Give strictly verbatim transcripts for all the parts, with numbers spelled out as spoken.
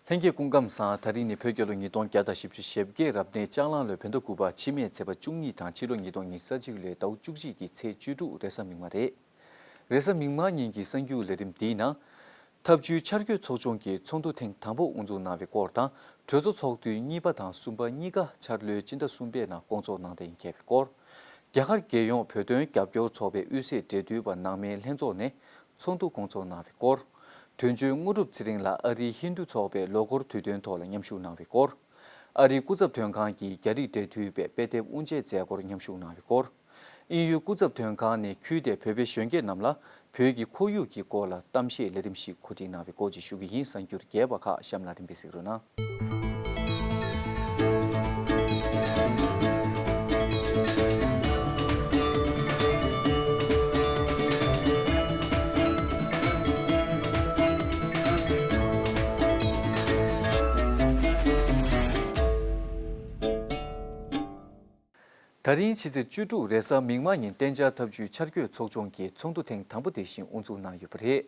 ལྷན་རྒྱས་སྐུ་ཁམས་བཟང་། དེ་རིང་ནི་བོད་རྒྱལ་ལོ་ཉིས་སྟོང་བརྒྱ་དང་བཞི་བཅུ་ཞེ་བརྒྱད་རབ་གནས་ལྕགས་གླང་ལོའི་བོད་ཟླ་དགུ་པ་ཕྱི་མའི་ཚེས་པ་བཅུ་གཉིས་དང་ཕྱི་ལོ་ཉིས་སྟོང་ཉི་ཤུ་རྩ་གཅིག་ལོའི་ཟླ་བ་བཅུ་གཅིག་གི་ཚེས་བཅུ་དྲུག་རེས་གཟའ་མིག་དམར་རེད། རེས་གཟའ་མིག་དམར་ཉིན་གྱི་གསར་འགྱུར་ལས་རིམ་འདིའི་ནང་། འཐབ་ཇུས་འཆར་འགོད་ཚོགས་ཆུང་གི་ཚོགས་འདུ་ཐེངས་དང་པོ་དབུ་འཛུགས་གནང་བའི་སྐོར་དང་། གྲོས་ཚོགས་ཚོགས་དུས་གཉིས་པ་དང་གསུམ་པ་གཉིས་ཀ་འཆར་ལོའི་སྤྱི་ཟླ་གསུམ་པའི་ནང་སྐོང་ཚོགས་གནང་གཏན་འཁེལ་བའི་སྐོར། རྒྱ་གར་རྒྱལ་ཡོངས་བོད་དོན་རྒྱབ་སྐྱོར་ཚོགས་པའི་དབུས་སའི་འབྲེལ་མཐུད་པ་ནང་མའི་ལྷན་ཚོགས་ནས་ཚོགས་འདུ་སྐོང་ཚོགས་གནང་བའི་སྐོར། དོན་གཅོད་དངོས་གྲུབ་ཚེ་རིང་ལགས་ཨ་རིའི་ཧིན་རྡུ་ཚོགས་པའི་ལོ་འཁོར་དུས་སྟོན་ཐོག་ལ་མཉམ་ཞུགས་གནང་བའི་སྐོར། ཨ་རིའི་སྐུ་ཚབ་དོན་ཁང་གི་རྒྱ་རིགས་འབྲེལ་མཐུད་པའི་དཔེ་དེབ་དབུ་འབྱེད་མཛད་སྒོར་མཉམ་ཞུགས་གནང་བའི་སྐོར། དབྱིན་ཡུལ་སྐུ་ཚབ་དོན་ཁང་ནས་ཁུལ་དེའི་བོད་པའི་གཞོན་སྐྱེས་རྣམས་ལ་བོད་ཀྱི་ཁོར་ཡུག་གི་སྐོར་ལ་གཏམ་བཤད་ལས་རིམ་ཞིག་གོ་སྒྲིག་གནང་བའི་སྐོར་བཅས་ཞུ་གི་ཡིན། གསར་འགྱུར་རྒྱས་པ་ཁག་གཤམ་ལ་རིམ་པས་གཟིགས་རོགས་གནང་། ད་རིང་ཕྱི་ཚེས་བཅུ་དྲུག་རེས་གཟའ་མིག་དམར་ཉིན་གཏན་འཇགས་འཐབ་ཇུས་འཆར་འགོད་ཚོགས་ཆུང་གི་ཚོགས་འདུ་ཐེངས་དང་པོ་དེ་བཞིན་དབུ་འཛུགས་གནང་ཡོད་པ་རེད།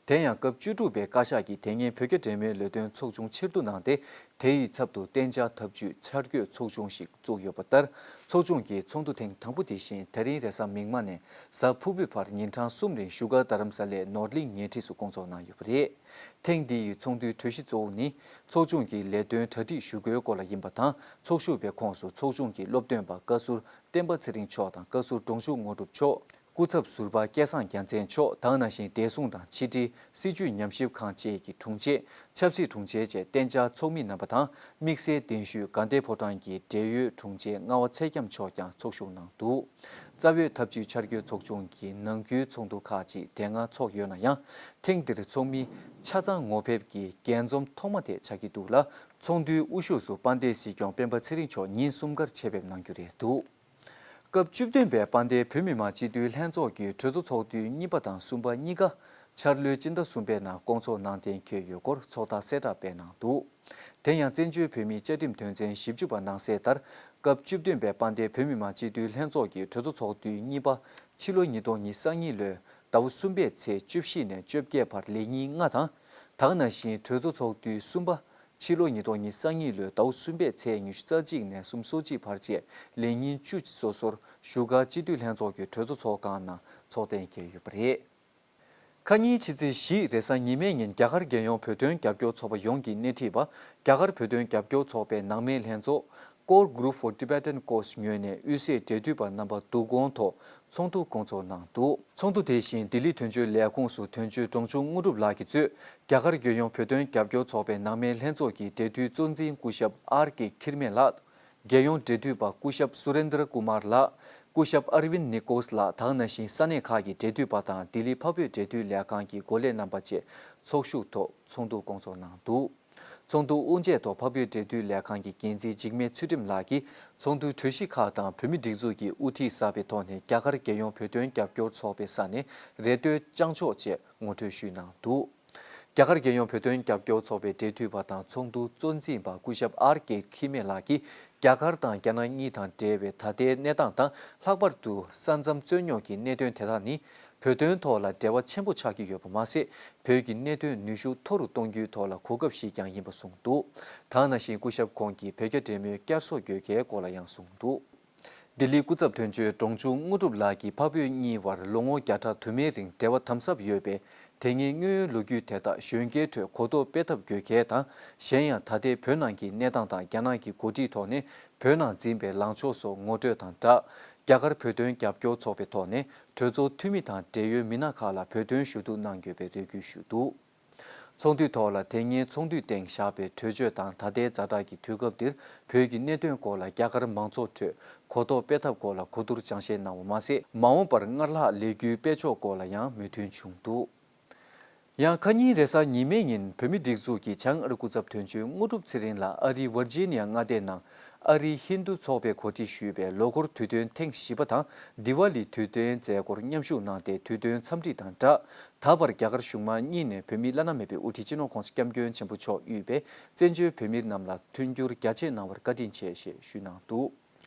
དེ་ཡང་སྐབས་བཅུ་དྲུག་པའི་བཀའ་ཤག་གིས་དེ་སྔའི་བོད་རྒྱ་འབྲེལ་མོལ་ལས་དོན་ཚོགས་ཆུང་ཕྱིར་བསྡུ་གནང་སྟེ། དེ་ཡི་ཚབ་ཏུ་གཏན་འཇགས་འཐབ་ཇུས་འཆར་འགོད་ཚོགས་ཆུང་ཞིག་བཙུགས་ཡོད་པ་ལྟར། ཚོགས་ཆུང་གི་ཚོགས་འདུ་ཐེངས་དང་པོ་དེ་བཞིན་དེ་རིང་རེས་གཟའ་མིག་དམར་ནས་གཟའ་ཕུར་བུའི་བར་ཉིན་གྲངས་གསུམ་རིང་བཞུགས་སྒར་རྡ་རམ་ས་ལའི་ནོར་གླིང་ཉེ་འཁྲིས་སུ་སྐོང་ཚོགས་གནང་ཡོད་པ་རེད། ཐེངས་འདི་ཡི་ཚོགས་འདུའི་གྲོས་གཞི་གཙོ་བོ་ནི། ཚོགས་ཆུང་གི་ལས་དོན་གྲ་སྒྲིག་ཞུ་སྒོའི་སྐོར་ལ་ཡིན་པ་དང་། ཚོགས་ཞུགས་པའི་ཁོངས་སུ་ཚོགས་ཆུང་གི་སློབ་སྟོན་པ་བཀའ་ཟུར་བསྟན་པ་ཚེ་རིང་མཆོག་དང་། བཀའ་ཟུར་འབྲོང་ཆུང་དངོས་གྲུབ་མཆོག་སྐུ་ཚབ་ཟུར་པ་སྐལ་བཟང་རྒྱལ་མཚན་མཆོག་དེ་ནང་བཞིན་བདེ་སྲུང་དང་ཕྱི་དྲིལ། སྲིད་བྱུས་ཉམས་ཞིབ་ཁང་བཅས་ཀྱི་དྲུང་ཆེ། ཆབ་སྲིད་དྲུང་ཆེ་བཅས་གཏན་འཇགས་ཚོགས་མི་རྣམ་པ་དང་། དམིགས་བསལ་གདན་ཞུས་དགའ་ལྡན་ཕོ་བྲང་གི་འབྲེལ་ཡོད་དྲུང་ཆེ་རྔ་བ་ཚེ་རྒྱམ་མཆོག་ཀྱང་ཚོགས་ཞུགས་གནང་འདུག་རྩ་བའི་འཐབ་ཇུས་འཆར་འགོད་ཚོགས་ཆུང་གི་ནང་ཁུལ་ཚོགས་འདུ་ཁག་ཅིག་དེ་སྔ་ཚོགས་ཡོད་ན་ཡང་། ཐེངས་འདིར་ཚོགས་མི་ཆ་ཚང་ངོ་ཕེབས་ཀྱིས་རྒྱས་འཛོམས་ཐོག་མ་དེ་ཆགས་ཀྱི་འདུག་ལ། ཚོགས་འདུའི་དབུ་བཞུགས་སུ་དཔལ་ལྡན་སྲིད་སྐྱོང་སྤེན་པ་ཚེ་རིང་མཆོག་ཉིན་གསུམ་ཀར་ཆེད་ཕེབས་གནང་རྒྱུ་རེད་འདུག་སྐབས་བཅུ་བདུན་པའི་དཔལ་ལྡན་བོད་མི་མང་སྤྱི་འཐུས་ལྷན་ཚོགས་ཀྱི་གྲོས་ཚོགས་ཚོགས་དུས་གཉིས་པ་དང་གསུམ་པ་གཉིས་ཀ་འཆར་ལོའི་སྤྱི་ཟླ་གསུམ་པའི་ནང་སྐོང་ཚོགས་གནང་གཏན་འཁེལ་ཡོད་སྐོར་ཚོགས་ཐག་གསལ་བསྒྲགས་སྤེལ་གནང་འདུག་དེ་ཡང་བཙན་བྱོལ་བོད་མིའི་བཅའ་ཁྲིམས་དོན་ཚན་བཞི་བཅུ་པ་ནང་གསལ་ལྟར། སྐབས་བཅུ་བདུན་པའི་དཔལ་ལྡན་བོད་མི་མང་སྤྱི་འཐུས་ལྷན་ཚོགས་ཀྱི་གྲོས་ཚོགས་ཚོགས་དུས་གཉིས་པ་ཕྱི་ལོ་ཉིས་སྟོང་ཉི་ཤུ་རྩ་གཉིས་ལོའི་ཟླ་བ་གསུམ་པའི་ཚེས་བཅུ་བཞི་ནས་བཅོ་བརྒྱད་བར་ལས་ཉིན་ལྔ་དང་། དེ་ནང་བཞིན་གྲོས་ཚོགས་ཚོགས་དུས་གསུམ་པ་ཕྱི་ལོ་ཉིས་སྟོང་ཉི་ཤུ་རྩ་གཉིས་ལོའི་ཟླ་བ་གསུམ་པའི་ཚེས་ཉི་ཤུ་རྩ་གཅིག་ནས་གསུམ་སོ་གཅིག་བར་བཅས་ལས་ཉིན་བཅུ་སོ་སོར་བཞུགས་སྒར་སྤྱི་འཐུས་ལྷན་ཚོགས་ཀྱི་གྲོས་ཚོགས་ཚོགས་ཁང་ནང་ཚོགས་གཏན་འཁེལ་ཡོད་པ་རེད། ཁ་ཉིན་ཕྱི་ཚེས་བཞི་རེས་གཟའ་ཉི་མའི་ཉིན་རྒྱ་གར་རྒྱལ་ཡོངས་བོད་དོན་རྒྱབ་སྐྱོར་ཚོགས་པ་ཡོངས་ཀྱི་སྣེ་ཁྲིད་པ། རྒྱ་གར་བོད་དོན་རྒྱབ་སྐྱོར་ཚོགས་པའི་ནང་མའི་ལྷན་ཚོགས། Core Group for Tibetan Cause ངོས་ནས་དབུས་སའི་འབྲེལ་མཐུད་པ་རྣམ་པ་བསྡུ་སྐོང་ཐོག་ཚོགས་འདུ་སྐོང་ཚོགས་གནང་འདུག་ཚོགས་འདུ་དེ་བཞིན་ལྡི་ལི་དོན་གཅོད་ལས་ཁུངས་སུ་དོན་གཅོད་འབྲོང་ཆུང་དངོས་གྲུབ་ལགས་ཀྱིས་གཙོས། རྒྱ་གར་རྒྱལ་ཡོངས་བོད་དོན་རྒྱབ་སྐྱོར་ཚོགས་པའི་ནང་མའི་ལྷན་ཚོགས་ཀྱི་འབྲེལ་མཐུད་གཙོ་འཛིན་སྐུ་ཞབས་ཨར་ཀེ་ཁིར་མེ་ལགས། རྒྱལ་ཡོངས་འབྲེལ་མཐུད་པ་སྐུ་ཞབས་སུ་རེན་དར་ཀུ་མར་ལགས། སྐུ་ཞབས་ཨར་ཝིན་ནི་ཀོས་ལགས། དེ་ནང་བཞིན་ས་གནས་ཁག་གི་འབྲེལ་མཐུད་པ་དང་ལྡི་ལི་འཕགས་བོད་འབྲེལ་མཐུད་ལས་ཁང་གི་འགོ་ལས་རྣམ་པ་བཅས་ཚོགས་ཞུགས་ཐོག་ཚོགས་འདུ་སྐོང་ཚོགས་གནང་འདུག་ཚོགས་འདུ་དབུ་འབྱེད་ཐོག་འཕགས་བོད་འབྲེལ་མཐུད་ལས་ཁང་གི་འགན་འཛིན་འཇིགས་མེད་ཚུལ་ཁྲིམས་ལགས་ཀྱིས་ཚོགས་འདུའི་གྲོས་གཞི་ཁག་དང་བོད་མིའི་སྒྲིག་འཛུགས་ཀྱི་དབུ་ཁྲིད་གསར་པའི་ཐོག་ནས་རྒྱ་གར་རྒྱལ་ཡོངས་བོད་དོན་རྒྱབ་སྐྱོར་ཚོགས་པའི་ས་ནས་རེ་ལྟོས་བཅངས་ཆོག་ཅེས་ངོ་སྤྲོད་ཞུས་གནང་འདུག་རྒྱ་གར་རྒྱལ་ཡོངས་བོད་དོན་རྒྱབ་སྐྱོར་ཚོགས་པའི་འབྲེལ་མཐུད་པ་དང་ཚོགས་འདུ་གཙོ་འཛིན་པ་སྐུ་ཞབས་ཨར་ཀེ་ཁི་མེ་ལགས་ཀྱིས་རྒྱ་གར་དང་རྒྱ་ནག་གཉིས་དང་འབྲེལ་བའི་ད་ལྟའི་གནས་སྟངས་དང་། ལྷག་པར་དུ་ས་མཚམས་རྩོད་རྙོག་གི་གནད་དོན་དེ་དག་ནི་བོད་དོན་ཐོག་ལ་འབྲེལ་བ་ཆེན་པོ་ཆགས་ཀྱི་ཡོད་པ་མ་ཟད། བོད་ཀྱི་གནད་དོན་ནུས་ཤུགས་མཐོ་རུ་གཏོང་རྒྱུའི་ཐོག་ལ་གོ་སྐབས་ཤིག་ཀྱང་ཡིན་པ་གསུངས་འདུག་དེ་ནང་བཞིན་སྐུ་ཞབས་ཁོང་གིས་བོད་རྒྱ་འབྲེལ་མོལ་བསྐྱར་གསོ་དགོས་གལ་སྐོར་ལ་ཡང་གསུངས་འདུག་ལྡི་ལིའི་སྐུ་ཚབ་དོན་གཅོད་འབྲོང་ཆུང་དངོས་གྲུབ་ལགས་ཀྱིས་འཕགས་བོད་གཉིས་བར་ལོ་ངོ་བརྒྱ་ཕྲག་དུ་མའི་རིང་འབྲེལ་བ་དམ་ཟབ་ཡོད་པས། དེ་སྔའི་དངོས་ཡོད་ལོ་རྒྱུས་དེ་དག་གཞོན་སྐྱེས་ཁྲོད་གོ་རྟོགས་སྤེལ་ཐབས་དགོས་གལ་དང་། གཞན་ཡང་ད་ལྟའི་བོད་ནང་གི་གནས་སྟངས་དང་རྒྱ་ནག་གི་འགོ་ཁྲིད་ཐོག་ནས་བོད་ནང་འཛིན་པའི་ལངས་ཕྱོགས་སོགས་ངོ་སྤྲོད་དང་སྦྲགས། རྒྱ་གར་བོད་དོན་རྒྱབ་སྐྱོར་ཚོགས་པའི་ཐོག་ནས་གྲོས་ཚོགས་འཐུས་མི་དང་འབྲེལ་ཡོད་མི་སྣ་ཁག་ལ་བོད་དོན་ཞུ་གཏུག་གནང་དགོས་པའི་རེ་སྐུལ་ཞུས་འདུག་ཚོགས་འདུའི་ཐོག་ལ་དེ་སྔའི་ཚོགས་འདུའི་སྟེང་བཞག་པའི་གྲོས་ཆོད་དང་། ད་ལྟའི་ཛ་དྲག་གི་དུས་སྐབས་འདིར་བོད་ཀྱི་གནད་དོན་སྐོར་ལ་རྒྱ་གར་མང་ཚོགས་ཁྲོད་གོ་རྟོགས་སྤེལ་ཐབས་སྐོར་ལ་གོ་བསྡུར་སྦྱང་བཤད་གནང་བ་མ་ཟད། མ་འོངས་པར་སྔར་ལྷག་ལས་འགུལ་སྤེལ་ཕྱོགས་སྐོར་ལ་ཡང་མོས་མཐུན་བྱུང་འདུག་ཡང་ཁ་ཉིན་རེས་གཟའ་ཉི་མའི་ཉིན་བོད་མིའི་སྒྲིག་འཛུགས་ཀྱི་བྱང་ཨ་རི་སྐུ་ཚབ་དོན་གཅོད་དངོས་གྲུབ་ཚེ་རིང་ལགས་ཨ་རིའི་ཝར་ཇི་ནི་ཡ་མངའ་སྡེ་ནང་ཨ་རིའི་ཧིན་རྡུ་ཚོགས་པས་གོ་སྒྲིག་ཞུས་པའི་ལོ་འཁོར་དུས་སྟོན་ཐེངས་བཞི་པ་དང་དི་ཝ་ལི་དུས་སྟོན་མཛད་སྒོར་མཉམ་ཞུགས་གནང་སྟེ། དུས་སྟོན་འཚམས་འདྲི་དང་སྦྲགས། ད་བར་རྒྱ་གར་གཞུང་མང་གཉིས་ནས་བོད་མིའི་བླ་ན་མེད་པའི་དབུ་ཁྲིད་སྤྱི་ནོར་༧གོང་ས་༧སྐྱབས་མགོན་ཆེན་པོ་མཆོག་དབུས་པའི་བཙན་བྱོལ་བོད་མི་རྣམས་ལ་མཐུན་འགྱུར་རྒྱ་ཆེ་གནང་བར་བཀའ་དྲིན་ཆེ་ཞེས་ཞུས་གནང་འདུག་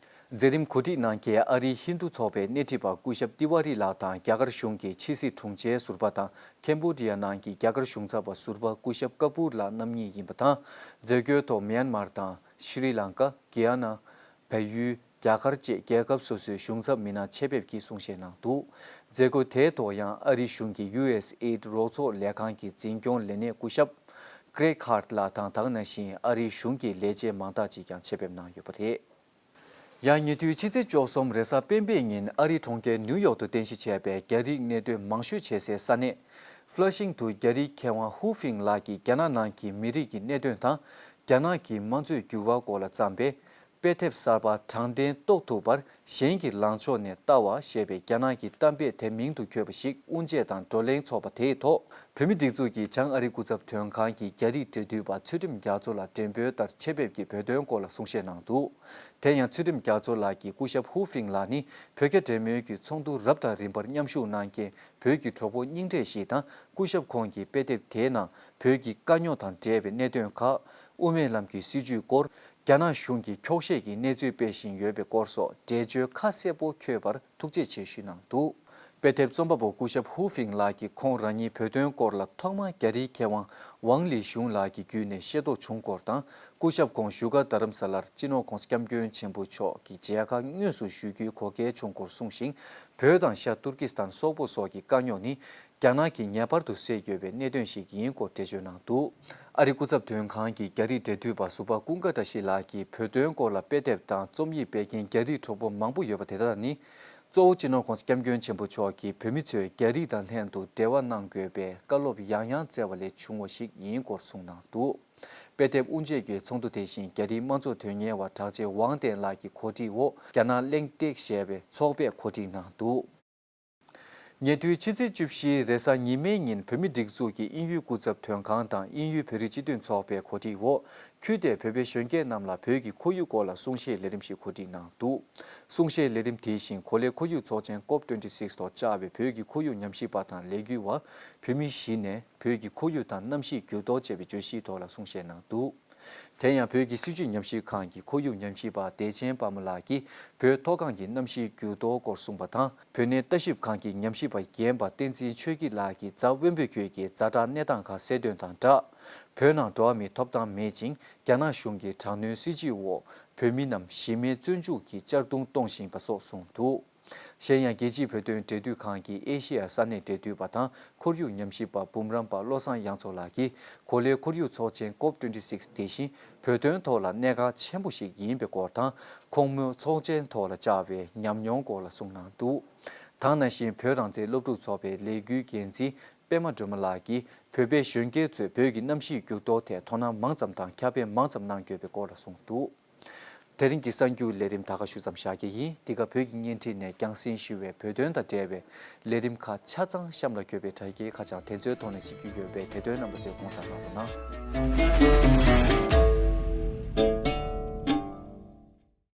མཛད་རིམ་གོ་སྒྲིག་གནང་མཁན་ཨ་རིའི་ཧིན་རྡུ་ཚོགས་པའི་སྣེ་ཁྲིད་པ་སྐུ་ཞབས་ཏི་ཝ་རི་ལགས་དང་རྒྱ་གར་གཞུང་གི་ཕྱི་སྲིད་དྲུང་ཆེ་ཟུར་པ་དང་ཁེམ་བྷོ་ཌི་ཡ་ནང་གི་རྒྱ་གར་གཞུང་ཚབ་པ་ཟུར་པ་སྐུ་ཞབས་ཀ་པུར་ལགས་རྣམ་གཉིས་ཡིན་པ་དང་། མཛད་སྒོའི་ཐོག་མེན་མར་དང་ཤྲི་ལང་ཀ། གྷི་ཡ་ན། བལ་ཡུལ། རྒྱ་གར་བཅས་རྒྱལ་ཁབ་སོ་སོའི་གཞུང་ཚབ་མི་སྣ་ཆེད་ཕེབས་ཀྱིས་གསུང་བཤད་གནང་འདུག་མཛད་སྒོ་དེའི་ཐོག་ཡང་ཨ་རིའི་གཞུང་གི་ཡུ་ཨེས་ཨེ་ཌི་རོགས་ཚོགས་ལས་ཁང་གི་འཛིན་སྐྱོང་ལས་སྣེ་སྐུ་ཞབས་ཀྲེག་ཧར་ལགས་དང་དེ་ནང་བཞིན་ཨ་རིའི་གཞུང་གི་ལས་བྱེད་མང་དག་ཅིག་ཀྱང་ཆེད་ཕེབས་གནང་ཡོད་པ་རེད། ཡང་ཉེ་དུས་ཕྱི་ཚེས་བཅུ་གསུམ་རེས་གཟའ་སྤེན་པའི་ཉིན་ཨ་རིའི་གྲོང་ཁྱེར་ནིའུ་ཡོག་ཏུ་རྟེན་གཞི་བྱས་པའི་རྒྱ་རིགས་གནད་དོན་མང་ཤོས་བྱེད་སའི་ས་གནས་ཕ་ལ་ཤིང་དུ་རྒྱ་རིགས་མཁས་དབང་ཧུའུ་ཧྥིང་ལགས་ཀྱིས་རྒྱ་ནག་ནང་གི་མི་རིགས་ཀྱི་གནད་དོན་དང་། རྒྱ་ནག་གི་དམངས་གཙོའི་འགྱུར་བ་སྐོར་ལ་བརྩམས་པའི་དཔེ་དེབ་གསར་པ་དྲང་བདེན་རྟོགས་ཐུབ་པར་གཞན་གྱི་ལངས་ཕྱོགས་ནས་ལྟ་བ་ཞེས་པའི་རྒྱ་ནག་གི་གཏམ་དཔེ་དེབ་མིང་དུ་འཁོད་པ་ཞིག་དབུ་འབྱེད་དང་བགྲོ་གླེང་འཚོགས་པ་དེའི་ཐོག་བོད་མིའི་སྒྲིག་འཛུགས་ཀྱི་བྱང་ཨ་རི་སྐུ་ཚབ་དོན་ཁང་གི་རྒྱ་རིགས་འབྲེལ་མཐུད་པ་ཚུལ་ཁྲིམས་རྒྱ་མཚོ་ལགས་འགྲེམས་སྤེལ་ལྟར་ཆེད་ཕེབས་ཀྱིས་བོད་དོན་སྐོར་ལ་གསུང་བཤད་གནང་འདུག་དེ་ཡང་ཚུལ་ཁྲིམས་རྒྱ་མཚོ་ལགས་ཀྱིས་སྐུ་ཞབས་ཧུའུ་ཧྥིང་ལགས་ནི་བོད་རྒྱ་འབྲེལ་མོལ་གྱི་ཚོགས་འདུ་རབ་དང་རིམ་པར་མཉམ་ཞུགས་གནང་མཁན་བོད་ཀྱི་གྲོགས་པོ་རྙིང་གྲས་ཤིག་དང་། སྐུ་ཞབས་ཁོང་གི་དཔེ་དེབ་དེའི་ནང་བོད་ཀྱི་དཀའ་རྙོག་དང་འབྲེལ་བའི་གནད་དོན་ཁག་དབུ་མའི་ལམ་གྱི་སྲིད་བྱུས་སྐོར། རྒྱ་ནག་གཞུང་གིས་འཁྱོག་བཤད་ཀྱི་གནས་ཚུལ་སྤེལ་བཞིན་ཡོད་པའི་སྐོར་སོགས་འགྲེལ་བརྗོད་ཁ་གསལ་པོ་འཁོད་པར་ཐུགས་རྗེ་ཆེ་ཞུས་གནང་འདུག་དཔེ་དེབ་རྩོམ་པ་པོ་སྐུ་ཞབས་ཧུའུ་ཧྥིང་ལགས་ཀྱིས་ཁོང་རང་ཉིད་བོད་དོན་སྐོར་ལ་ཐོག་མར་རྒྱ་རིགས་མཁས་དབང་ཝང་ལི་ཞུང་ལགས་ཀྱི་བརྒྱུད་ནས་ཤེས་རྟོགས་བྱུང་སྐོར་དང་། སྐུ་ཞབས་ཁོང་བཞུགས་སྒར་རྡ་རམ་ས་ལར་སྤྱི་ནོར་༸གོང་ས་༸སྐྱབས་མགོན་ཆེན་པོ་མཆོག་གི་མཇལ་ཁ་དངོས་སུ་ཞུ་རྒྱུའི་གོ་སྐལ་བྱུང་སྐོར་གསུངས་ཤིང་། བོད་དང་ཤར་ཏུར་ཀི་སི་ཐན་སོག་པོ་སོགས་ཀྱི་དཀའ་རྙོག་ནི། རྒྱ་ནག་གིས་ངེས་པར་དུ་སེལ་དགོས་པའི་གནད་དོན་ཞིག་ཡིན་སྐོར་འགྲེལ་བརྗོད་གནང་འདུག་ཨ་རིའི་སྐུ་ཚབ་དོན་ཁང་གི་རྒྱ་རིགས་འབྲེལ་མཐུད་པ་ཟུར་པ་ཀུན་དགའ་བཀྲ་ཤིས་ལགས་ཀྱིས་བོད་དོན་སྐོར་ལ་དཔེ་དེབ་དང་རྩོམ་ཡིག་སྤེལ་མཁན་རྒྱ་རིགས་གྲོགས་པོ་མང་པོ་ཡོད་པ་དེ་དག་ནི། གཙོ་བོ་སྤྱི་ནོར་༸གོང་ས་༸སྐྱབས་མགོན་ཆེན་པོ་མཆོག་གིས་བོད་མི་ཚོས་རྒྱ་རིགས་དང་ལྷན་དུ་འབྲེལ་བ་གནང་དགོས་པའི་བཀའ་སློབ་ཡང་ཡང་བསྩལ་བ་ལས་བྱུང་བ་ཞིག་ཡིན་སྐོར་གསུངས་གནང་འདུག་དཔེ་དེབ་དབུ་འབྱེད་ཀྱི་ཚོགས་འདུ་དེ་བཞིན་རྒྱ་རིགས་དམངས་གཙོ་དོན་གཉེར་བ་གྲགས་ཅན་ཝང་ཏེན་ལགས་ཀྱི་གོ་སྒྲིག་འོག་རྒྱ་ནག་གླེང་སྟེགས་ཞེས་པའི་ཚོགས་པས་གོ་སྒྲིག་གནང་འདུག་ཉེ་དུས་ཕྱི་ཚེས་བཅུ་བཞི་རེས་གཟའ་ཉི་མའི་ཉིན་བོད་མིའི་སྒྲིག་འཛུགས་ཀྱི་དབྱིན་ཡུལ་སྐུ་ཚབ་དོན་ཁང་དང་དབྱིན་ཡུལ་བོད་རིགས་སྤྱི་མཐུན་ཚོགས་པའི་གོ་སྒྲིག་འོག་ཁུལ་དེའི་བོད་པའི་གཞོན་སྐྱེས་རྣམས་ལ་བོད་ཀྱི་ཁོར་ཡུག་སྐོར་ལ་གསུང་བཤད་ལས་རིམ་ཞིག་གོ་སྒྲིག་གནང་འདུག་གསུང་བཤད་ལས་རིམ་དེ་བཞིན་གོ་ལའི་ཁོར་ཡུག་ཚོགས་ཆེན་ཀོབ་ཊུ་ཝེན་ཊི་སིགས་ཐོག་བཅར་བའི་བོད་ཀྱི་ཁོར་ཡུག་ཉམས་ཞིབ་པ་དང་ལས་འགུལ་བ། བོད་མི་བཞི་ནས་བོད་ཀྱི་ཁོར་ཡུག་དང་གནམ་གཤིས་འགྱུར་ལྡོག་ཅེས་པའི་བརྗོད་གཞིའི་ཐོག་ལ་གསུང་བཤད་གནང་འདུག་དེ་ཡང་བོད་ཀྱི་སྲིད་བྱུས་ཉམས་ཞིབ་ཁང་གི་ཁོར་ཡུག་ཉམས་ཞིབ་པ་བདེ་ཆེན་དཔལ་མོ་ལགས་ཀྱིས་བོད་མཐོ་སྒང་གི་གནམ་གཤིས་འགྱུར་ལྡོག་སྐོར་གསུངས་པ་དང་། བོད་གནས་ལྟ་ཞིབ་ཁང་གི་ཉམས་ཞིབ་པ་རྒན་པ་བསྟན་འཛིན་ཆོས་སྐྱིད་ལགས་ཀྱིས་རྫ་དབོན་པོའི་ཁུལ་གྱི་ཛ་དྲག་གནས་སྟངས་ཁག་གསལ་སྟོན་དང་སྦྲགས། བོད་ནང་འགྲོ་བ་མིའི་ཐོབ་ཐང་མེད་ཅིང་རྒྱ་ནག་གཞུང་གི་དྲག་གནོན་སྲིད་བྱུས་འོག་བོད་མི་རྣམས་གཞི་མེད་བཙོན་འཇུག་གིས་གཅར་རྡུང་གཏོང་བཞིན་པ་སོགས་གསུངས་འདུག་གཞན་ཡང་རྒྱལ་སྤྱིའི་བོད་དོན་འབྲེལ་མཐུད་ཁང་གི་ཨེ་ཤེ་ཡ་ས་གནས་འབྲེལ་མཐུད་པ་དང་ཁོར་ཡུག་ཉམས་ཞིབ་པ་འབུམ་རམས་པ་བློ་བཟང་དབྱངས་མཚོ་ལགས་ཀྱིས་གོ་ལའི་ཁོར་ཡུག་ཚོགས་ཆེན་ཀོབ་ཊུ་ཝེན་ཊི་སིགས་དེ་བཞིན་བོད་དོན་ཐོག་ལ་གནད་འགག་ཆེན་པོ་ཞིག་ཡིན་པའི་སྐོར་དང་། ཁོང་མོས་ཚོགས་ཆེན་ཐོག་ལ་བཅར་བའི་ཉམས་མྱོང་སྐོར་ལ་གསུངས་གནང་འདུག་དེ་ནང་བཞིན་བོད་རང་བཙན་སློབ་ཕྲུག་ཚོགས་པའི་ལས་འགུལ་འགན་འཛིན་པད་མ་སྒྲོལ་མ་ལགས་ཀྱིས་བོད་པའི་གཞོན་སྐྱེས་ཚོས་བོད་ཀྱི་གནམ་གཤིས་འགྱུར་ལྡོག་ཐད་དོ་སྣང་མང་ཙམ་དང་ཁྱབ་སྤེལ་མང་ཙམ་གནང་དགོས་པའི་སྐོར་ལ་གསུངས་འདུག་དེ་རིང་གི་གསར་འགྱུར་ལས་རིམ་ད་ག་ཞུ་ཙམ་བཞག་གི་ཡིན། འདི་ག་བོད་ཀྱི་བརྙན་འཕྲིན་ནས་རྒྱང་སྲིང་ཞུ་བའི་བོད་དོན་དང་འབྲེལ་བའི་ལས་རིམ་ཁག་ཆ་ཚང་གཤམ་ལ་འཁོད་པའི་དྲ་རྒྱའི་ཁ་བྱང་དེ་ཚོའི་ཐོག་ནས་གཟིགས་རྒྱུ་ཡོད་པས་དེ་དོན་རྣམ་པ་ཚོས་དགོངས་འཇགས་གནང་རོགས་གནང་།